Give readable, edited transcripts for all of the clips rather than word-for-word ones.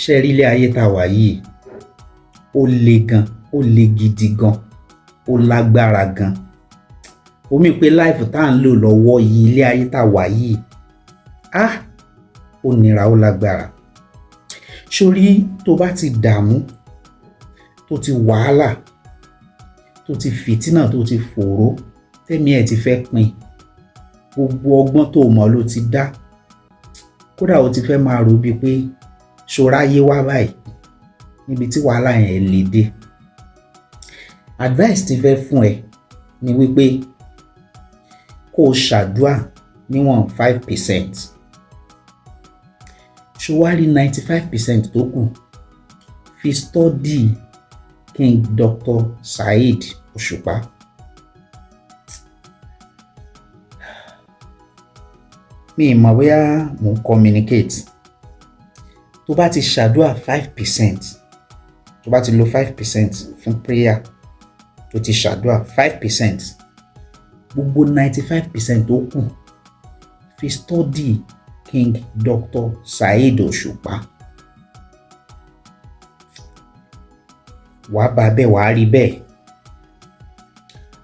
Ṣé rí ilé ayé tá a wà yìí, ó le gan, ó le gidi gan, ó lágbára gan. Omi pé life tá à ń lò lọ́wọ́ yìí, ilé ayé tá a wà yìí, ah, ó nira, ó lágbára. Sórí tó bá ti dààmú, tó ti wàhálà, tó ti fìtínà, tó ti fòró, tẹ́mi ẹ̀ ti fẹ́ pin, gbogbo ọgbọ́n tó mọ̀ ló ti dá, kódà ó ti fẹ́ máa rò bíi pé ṣoráyé wá báyìí níbi tí wàhálà yẹn lè dé. Advice ti fẹ́ fún ẹ ni wípé kó o ṣàdúà níwọ̀n 5%. Ṣó wá rí 95% tó kù, fi study King Dr. Saheed Òṣùpá. Mi ì mọ̀ bóyá mò ń communicate. Tó bá ti ṣàdúà 5%, tó bá ti lo 5% fún prayer, tó ti ṣàdúà 5%, gbogbo 95% tó kù fi study King Dr. Saheed Òṣùpá. Wàá bá bẹ́ẹ̀, wàá rí bẹ́ẹ̀.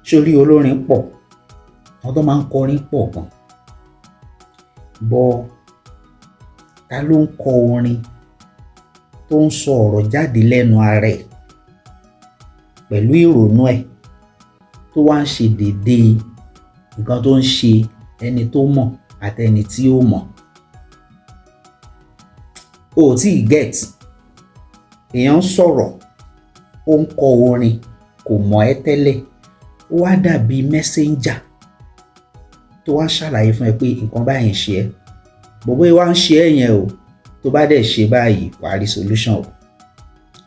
Sórí olórin pọ̀, àwọn tó máa ń kọrin pọ̀ gan. Bọ́ ta ló ń kọ orin tó ń sọ ọ̀rọ̀ jáde lẹ́nu ara ẹ̀ pẹ̀lú ìrònú ẹ̀, tó wá ń ṣe déédéé nǹkan tó ń ṣe ẹni tó mọ̀ àti ẹni tí ó mọ̀? O ò tíì get. Èèyàn ń sọ̀rọ̀, ó ń kọ orin, kò mọ̀ ẹ́ tẹ́lẹ̀, ó wá dàbí messenger tó wá ṣàlàyé fún ẹ pé nǹkan báyìí ń ṣe ẹ́, bọ̀bọ́ yìí wá ń ṣe ẹ́ yẹn o, tó bá dẹ̀ ṣe báyìí wàá rí solution o,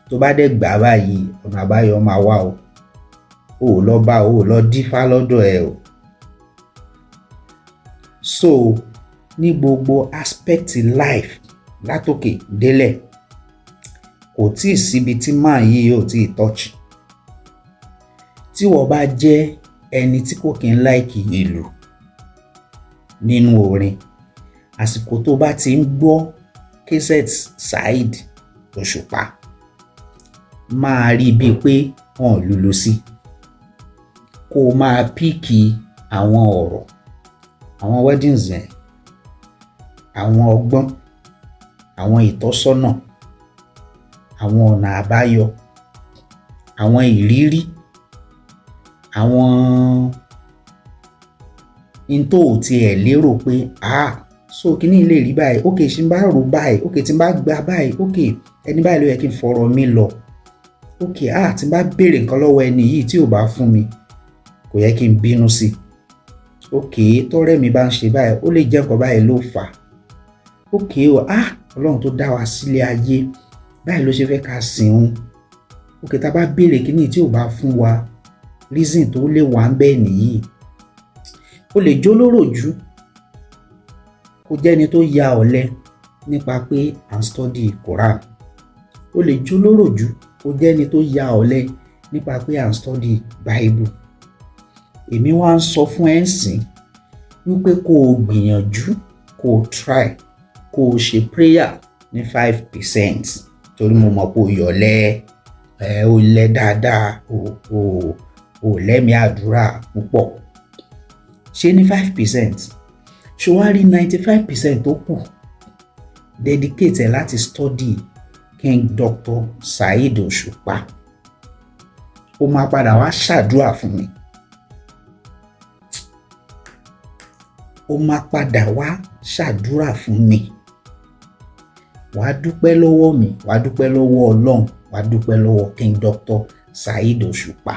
tó bá dẹ̀ gbà báyìí ọ̀nà àbáyọ máa wá o, o ò lọ bá o, ò lọ dífá lọ́dọ̀ ẹ o. So ní gbogbo aspect life látòkè délẹ̀, kò tíì síbi tí máa yìí ò tíì touch. Tí wọ́n bá jẹ́ ẹni tí kò kí ń like ìlù nínú orin, àsìkò tó bá ti ń gbọ́ KZ Saheed Òṣùpá, máa rí bíi pé wọn ò lùlù sí, kó o máa píìkì àwọn ọ̀rọ̀, àwọn weddings yẹn, àwọn ọgbọ́n, àwọn ìtọ́sọ́nà, àwọn ọ̀nà àbáyọ, àwọn ìrírí, àwọn n tó ò tiẹ̀ lérò pé ah, so kíní lè rí báyìí, ok ṣe n bá rò báyìí, ok tí n bá gba báyìí, ok ẹni báyìí ló yẹ kí n fọ̀rọ̀ mi lọ, ok ah tí n bá béèrè nǹkan lọ́wọ́ ẹni yìí tí ò bá fún mi, kò yẹ kí n bínú sí i, ok tọ́rẹ́ mi bá ń ṣe báyìí, ó lè jẹ́ nǹkan báyìí ló fà á, ok o ah Ọlọ́run tó dá wa sílé ayé báyìí ló ṣe fẹ́ ká sìn òun, ok tá a bá béèrè kíní tí ò bá fún wa, reason tó lè wà ń bẹ́ẹ̀ nìyí. O lè jólórò jù, kó jẹ́ni tó ya ọ̀lẹ nípa pé à ń study Quran. O lè jólórò jù, kó jẹ́ni tó ya ọ̀lẹ nípa pé à ń study Bible. Èmi wá ń sọ fún ẹ ń sìn wípé kó o gbìyànjú, kó o try, kó o ṣe prayer ní 5%, torí mo mọ̀ pé o yọ̀lẹ, ẹ o lẹ dáadáa, o lẹ́mìí àdúrà púpọ̀. Ṣe ní 5%, ṣé wàá rí 95% tó kù, dedicate ẹ láti study King Dr. Saheed Òṣùpá. Ó máa padà wá ṣàdúrà fún mi. Ó máa padà wá ṣàdúrà fún mi. Wàá dúpẹ́ lọ́wọ́ mi, wàá dúpẹ́ lọ́wọ́ Ọlọ́run, wàá dúpẹ́ lọ́wọ́ King Dr. Saheed Òṣùpá.